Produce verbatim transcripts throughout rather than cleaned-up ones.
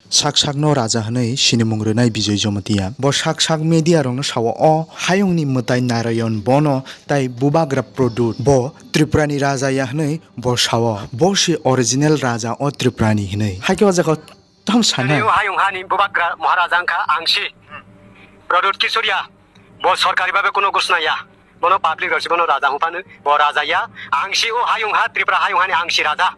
Sak sakno raja hwnwi sinimung rwnai Bijoy Jamatia. Bo sak sak media rokno sao o hayungni mwtai Narayon bono tai bubagra Pradyut bo Tripurani raja ya hwnwi bo sao. Bo se original raja o Tripurani hwnwi. Haikhe o jaga tamo sana. Ani o hayung hani bubagra Maharaja wngkha ang si. Pradyut Kisoria. Bo sorkari babe kuno gusna ya. Bono public rok si bono raja hung phano. Bo raja ya. Ang si o hayung ha Tripura hayung hani ang si raja.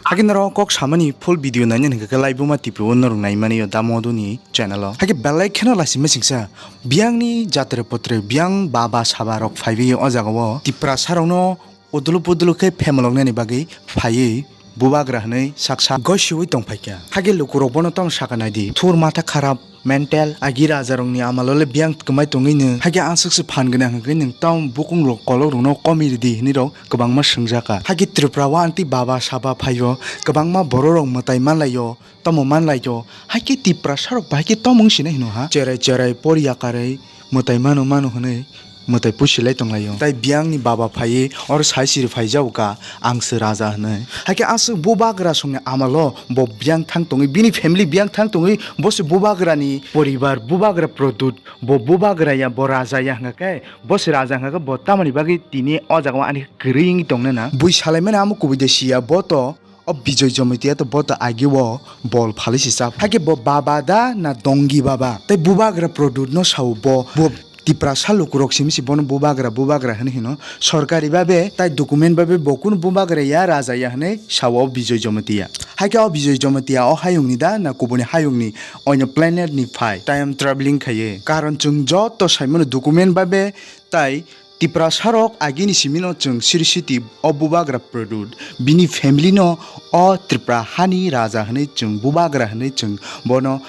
Hakin ro kok samani full video naina hingke ke laibuma tipio norok naimani yo da moduni channel o. Haike belai kheno lasima singsa. Biyangni jatre potre biyang baba saba rok phaibi o jaga o. Tiprasa rokno udulu pudulu khe phemoloknani bagwi phaiwi bubagra hwnwi saksa gosiwi tongphaikha. Hage lukurok bono tamo sakha naidi, "Thur matha kharap, mental, agi rajarokni amalo le biyang kwmai tongwi nwng, hage aswk se phan gwnang hwnkhe nwng tamo bukungrok kolokrokno komwi rwdi," hwnwi rok kwbangma swngjakha. Hage Tripura o anti baba saba phaio, kwbangma bororok mwtai manlaio, tamo manlaio, haike Tiprasarok bahai khe tamo wng sinai hino ha? Cherai cherai por yakarwi mwtai mano mano hwnwi mwtai pusi lai tonglaio. Tai biyangni baba phaiwi oro sai siri phai jaoka, "Ang se raja," hwnwi. Haike aswk bubagra songni amalo bo biyang thang tongwi, bini family biyang thang tongwi, bo se bubagrani poribar, bubagra Pradyut, bo bubagra ya, bo raja ya hwnkha khe, bo se raja hwnkha khe bo tamoni bagwi tini o jaga o ani kwrwi wngwi tongna na? Bui salaimani amo kubui de siya, bo to O Bijoy Jamatia to bo to agi o bol phalwi si chap. Haike bo baba da na dongi baba? Tai bubagra Pradyut no sao bo, bo Tiprasa lukurok simi si bono bubagra, bubagra hwnwi hino. Sorkari babe tai document babe bo kunu bubagra ya, raja ya hwnwi sao o Bijoy Jamatia. Haike o Bijoy Jamatia o hayungni da na kubuni hayungni, oino planet ni phai time traveling khaiwi? Karon chwng joto saimano document babe tai Tiprasarok agini simino chwng siri siti o bubagra Pradyut, bini family no o Tripura hani raja hwnwi chwng bubagra hwnwi chwng bono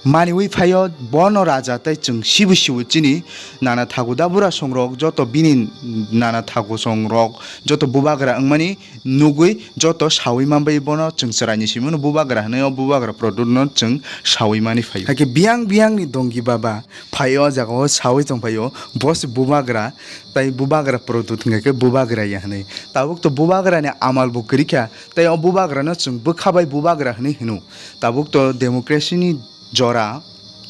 maniwi phaio, bono raja tai chwng sibu sibu chini nana thagu dabura songrok joto bini nana thagu songrok joto bubagra wngmani nugwi joto sawi manbai bono chwng chwraini simino bubagra hwnwi o bubagra Pradyut no chwng sawi mani phaio. Haikhe biyang biyangni dongi baba phai o jaga o sawi tong phaio, bo se bubagra, tai bubagra Pradyut hwnkha khe bubagra ya hwnwi. Tabuk to bubagra ni amal bo kwrwi kha, tai o bubagra no chwng bwkha bai bubagra hwnwi hino. Tabuk to democracy ni jora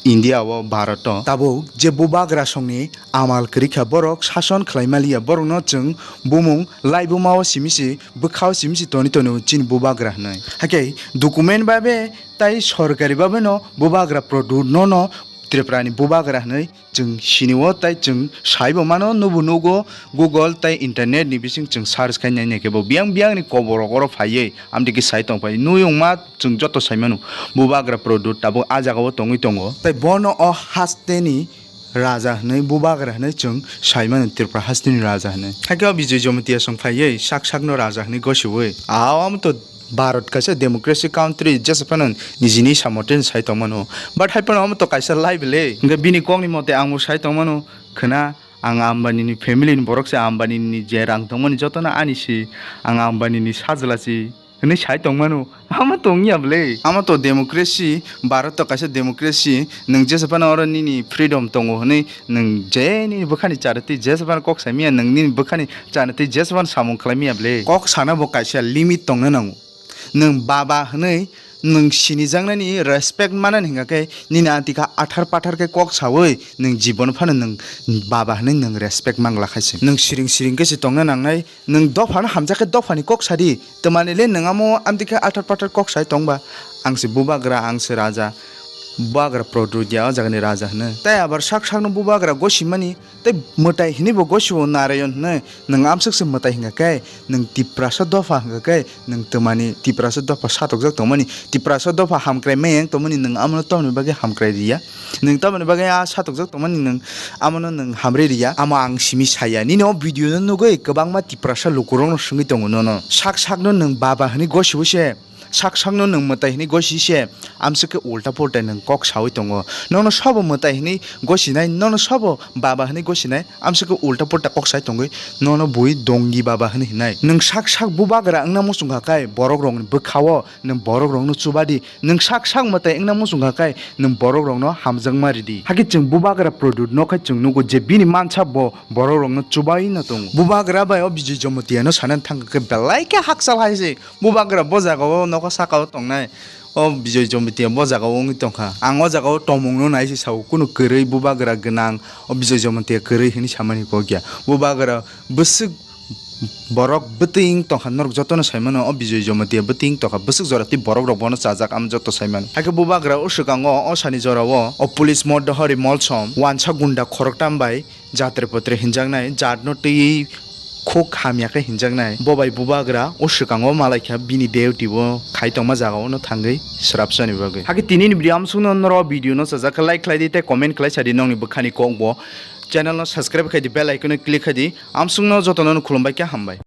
India o, Bharat o. Tabuk je bubagra songni amal kwrwi kha, borok sason khlai maliya, borok no chwng bumung laibuma o simi si, bwkha o simi si toni toni chini bubagra hwnwi. Haikhe document babe tai sorkari babe no bubagra Pradyut no no Tripura ni bubagra hwnwi chwng sini o, tai chwng saibo mano, nubo nugo Google tai internet ni bising chwng search khai nai nai khe bo biyang biyang ni kobor rok oro phaiwi amtwi khe sai tong phai. Nui wngma chwng joto sai mano bubagra Pradyut tabuk a jaga o tongwi tongo. Tai bono o haste ni raja hwnwi, bubagra hwnwi chwng sai mano, Tripura haste ni raja hwnwi. Haikhe o Bijoy Jamatia song phaiwi sak sak no raja hwnwi gosiwi. A, omo to Bharat kaisa democracy country, jesa phano nijini samote sai tongmano. But hai phano omo to kaisa lie bele. Hwnkhe bini kokni mote ang bo sai tongmano, khwna, ang Ambani ni family ni borok se, Ambani ni je rang tongmani jotono ani si, ang Ambani ni sajla si hwnwi sai tongmano. Omo to wngya bele. Omo to democracy, Bharat to kaisa democracy, nwng jesa phano oro nini freedom tongo hwnwi nwng je nini bwkhani chara twi jesa phano kok sai manya, nwng nini bwkhani chana twi jesa phano samung khlai manya bele. Kok sana bo kaisa limit tongna nango. Nwng baba hwnwi nwng sinijaknani respect manani hwnkha khe nini anti kha athar pathar khe kok sawi nwng jibon phano nwng baba hwnwi nwng respect mangla khai se. Nwng siring siring khe se tongna nangnai, nwng dophano hamjak khe dophani kok sadi. Twmani le nwng amo amtwi khe athar pathar kok sai tongba, ang se bubagra, ang se raja, bubagra Pradyut ya o jagani raja hwnwi. Tai abar sak sakno bubagra gosimani, tei mwtai hinwi bo gosio Narayon hwnwi. Nwng amswk se mwtai hwnkha khe nwng Tiprasa dopha hwnkha khe nwng twmani Tiprasa dopha satokjak tongmani, Tiprasa dopha hamkrai mayang tongmani, nwng amono tamoni bagwi hamkrai riya? Nwng tamoni bagwi a satokjak tongmani nwng amono nwng hamri riya? Amo ang simi saya. Nini o video no nugwi kwbangma Tiprasa lukurokno swngwi tongo nono. Sak sakno nwng baba hwnwi gosibo se, sak sakno nwng mwtai hwnwi gosi se, amswk khe ulta pulta nwng kok sawi tongo. Nono sobo mwtai hwnwi gosinai, nono sobo baba hwnwi gosinai, amswk khe ulta pulta kok sai tongwi nono bui dongi baba hwnwi hinai. Nwng sak sak bubagra wngna muchung kha khe borok rokni bwkha o nwng borok rokno chubadi. Nwng sak sak mwtai wngna muchung kha khe nwng borok rokno hamjakma ridi. Hakhe chwng bubagra Pradyut no khe chwng nugo je bini mansa bo borok rokno chubaino tongo. Bubagra bai o Bijoy Jamatia no sanani thang khe belai khe hakchal hai se. Bubagra bo jaga o nokha saka o tongnai. O Bijoy Jamatia bo jaga o wngwi tongkha. Ang o jaga o tongmung no nai se sao, kunu kwrwi bubagra gwnang, o Bijoy Jamatia kwrwi hinwi samani kok ya. Bubagra bwswk borok bwtwi wng tongkha, norok jotono saimano o Bijoy Jamatia bwtwi wng tongkha, bwswk jora tei borok rok bono chajak, ang joto saimano. Hakhe bubagra o swkango o sani jora o, o police mo dohori molsom wansa gunda khoroktam bai jatre potre hinjaknai, jatno twi khuk hamya khe hinjaknai. Bo bai bubagra o swkango malaikha, bini duty bo khai tongma jaga o no thangwi srapsani bagwi. Hakhe tini ni video amsukno norok video no chajak khe like khlai di tei comment khlai sa di nokni bwkhani kok bo. Channel no subscribe khai di, bell icon no click khai di. Amsukno jotono no khulumbai khe hambai.